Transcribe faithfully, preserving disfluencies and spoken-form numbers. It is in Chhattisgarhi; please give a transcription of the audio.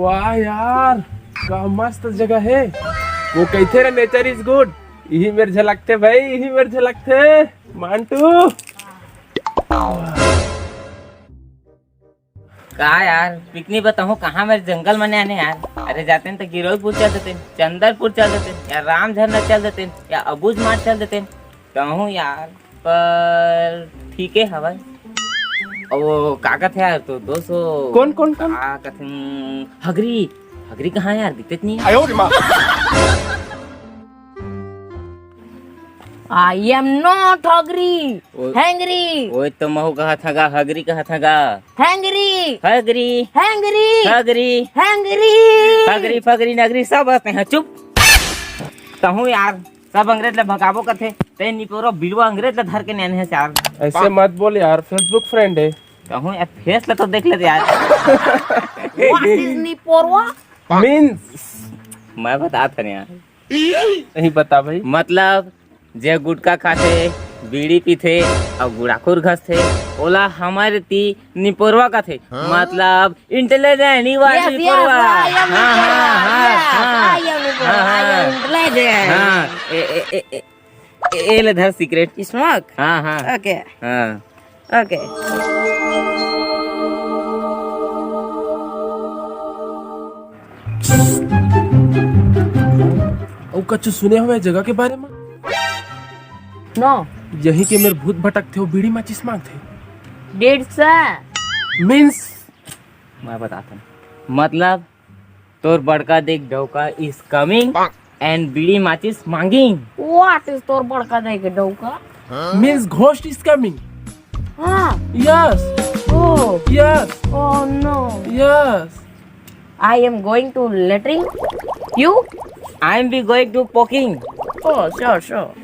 वाह यार, का मस्त जगह हे। वो कहिथे रे, nature is good। इही मेर झलकथे भाई, इही मेर झलकथे। मांटू। का यार, पिकनिक बताहूँ कहाँ मेर जंगल मने आने यार। अरे जातेन त गिरोईपुर चल देतेन, चंदरपुर चल देतेन, या राम झरना चल देतेन, या अबूझमाड़ चल देतेन। कहूँ यार, पर ठीक हे हवय। अउ वो का कथे यार, तो दोस्त वो कौन, कौन, कौन? का कथे, हगरी, हगरी कहाँ हे यार, दिखते नहीं। I am not hungry. ओ- Hungry. ओए तो महू कहा था गा, हगरी कहा था गा। Hungry. Hagari. Hungry. Hagari. Hungry. Hagari फगरी नगरी सब हंसते हैं, चुप। कहूँ यार, सब अंग्रेज ला भगाबो कथे, ते निपोरो बिलवा अंग्रेज ला धर के नेने हे यार। ऐसे मत बोल यार, Facebook friend हे। कहूँ यार, face ला तो देख लेते यार। What is निपोरवा? Means मैं बता था यार। नहीं बता भाई। मतलब, जे गुटखा खाथे, बीड़ी पीथे अउ गुड़ाखुर घसथे, ओला हमर ती निपोरवा कथे। हाँ? मतलब, intelligent, you are Yes, yes, निपोरवा। I am हाँ, हाँ, निपोरवा। हाँ, Yes, हाँ। I am निपोरवा। हाँ, I am हाँ। Intelligent. हाँ, ए, ए, ए, ए, ए, ए ले धर सिगरेट। Smoke? हाँ, हाँ। Okay. हाँ। Okay. अउ कछु सुने हवय जगह के बारे म? No. यही के मेर भूत भटकथे, वो बीड़ी माचिस मांगथे। डेढ़ सौ। Means? मैं बताता हूँ। मतलब, तोर बड़का देख डौका is coming and बीड़ी माचिस मांगिंग। What is तोर बड़का देख डौका? Means ghost is coming. हाँ। Yes. Oh. Yes. Oh no. Yes. I am going to latrine. You? I am be going to poking. Oh, sure, sure.